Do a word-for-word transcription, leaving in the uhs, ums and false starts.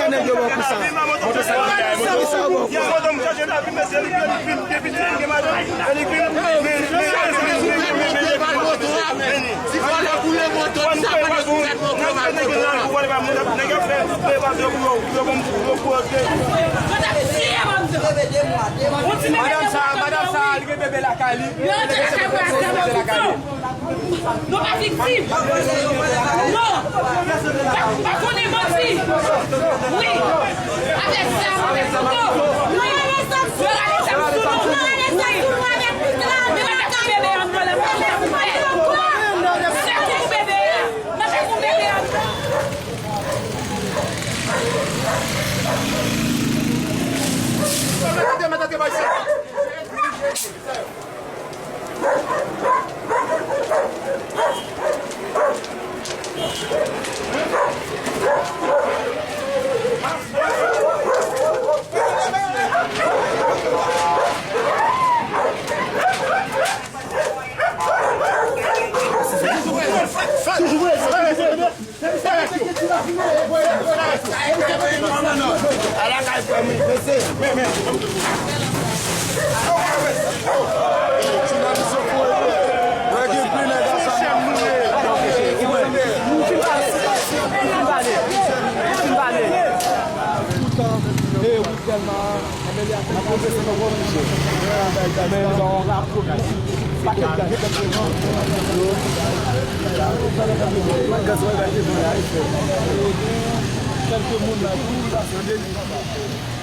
Nèg yo bon pou sa. Sa yo bon pou sa. Madanm sa, madanm sa, li gen bebe lakay li. Li gen bebe lakay li. Nou pa viktim. Non. Pa, pa konnen manti. Wi. Avèk zam, avèk kouto. Wi. Yo rale zam sou nou. Wi. Yo pa ka fè bebe an vòlè. Se pou bebe a. Nan se pou bebe a. Kèlke moun la tou,